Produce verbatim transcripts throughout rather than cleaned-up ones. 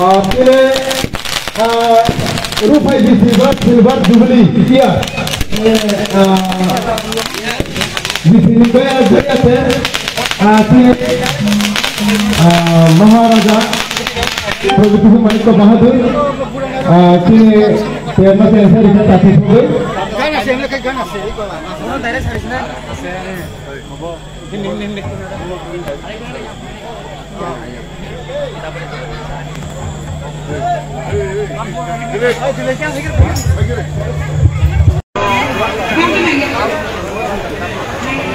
Ah, tini, ah, Ruphaibisi ba Silver Jubilee year. Eh, ah, bisi ni kaya jaya te, ah, tini, ah, Maharaja Pragati Manikya Bahadur, ah, tini terma te sari ka tati sugui.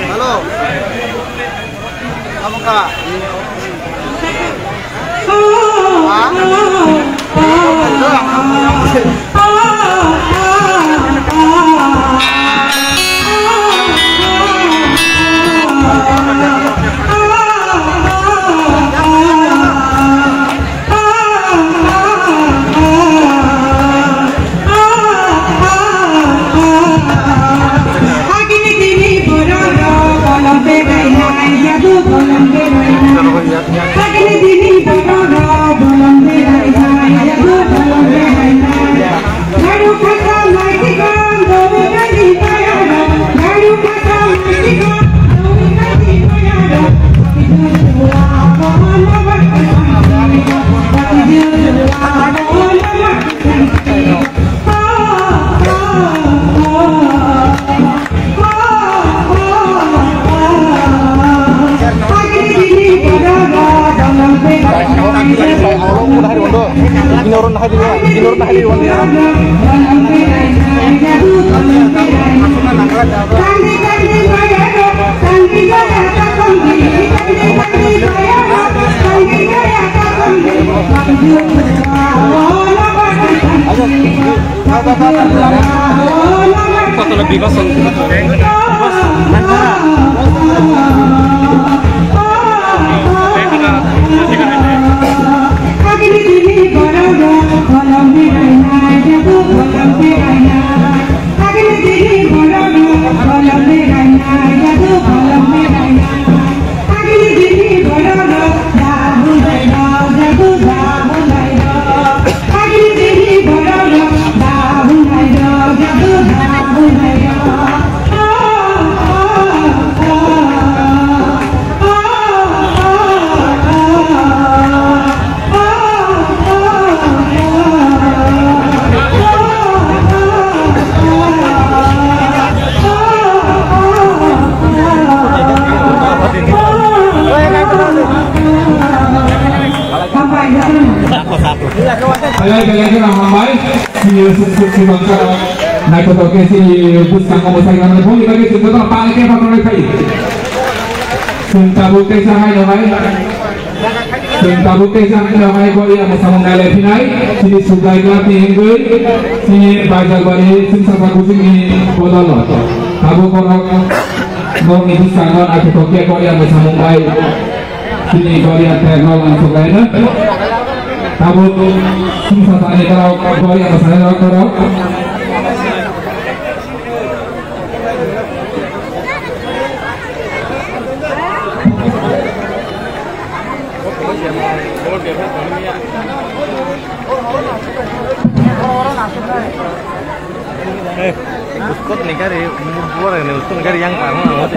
Hello. Apa kah? Belai belai kheno hambai. Sini suk suk suk bangsa. Naithotok khe sini bwskango mwsai mano. Boni bagwi chwng jotono pale khe phatornai phai. Chwng tabuk teisa hai no hai. Chwng tabuk teisa hai no hai, bo iya mwsamung nai lai phinai. Sini Sublai Club ni hingwi sini Baijalbari Chwngsacha Kuching ni bodol o. Tabuk borok nokni bwskango naithotok khe bo iya mwsamung bai. Chini Korea tei rok ang sokaino. Tabuk sumsa tani rok Korea bwsani rok rok. Eh, uskot ni gari, buar ni uskot ni gari yang parah.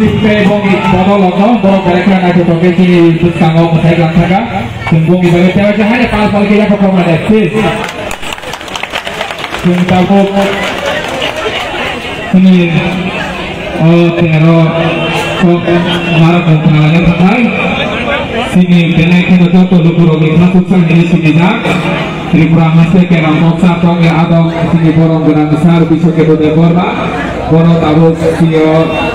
Tei bongni bodol rokno borok belai kheno naithotok khe chini bwskango mwsai lang thaka. Chwng bongni bagwi tei waisa haino pal pal khe yaphak rok rwnai, please. Chwng tabuk chini o tero kok narok rok khna laina thangnai. Chini belai kheno joto lukurokni khasuksa hwnwi sinijak. Tripura haste kerong koksa tongya adong chini borok gwnang sar Biswa Kebode Borma. Bono tabuk chini o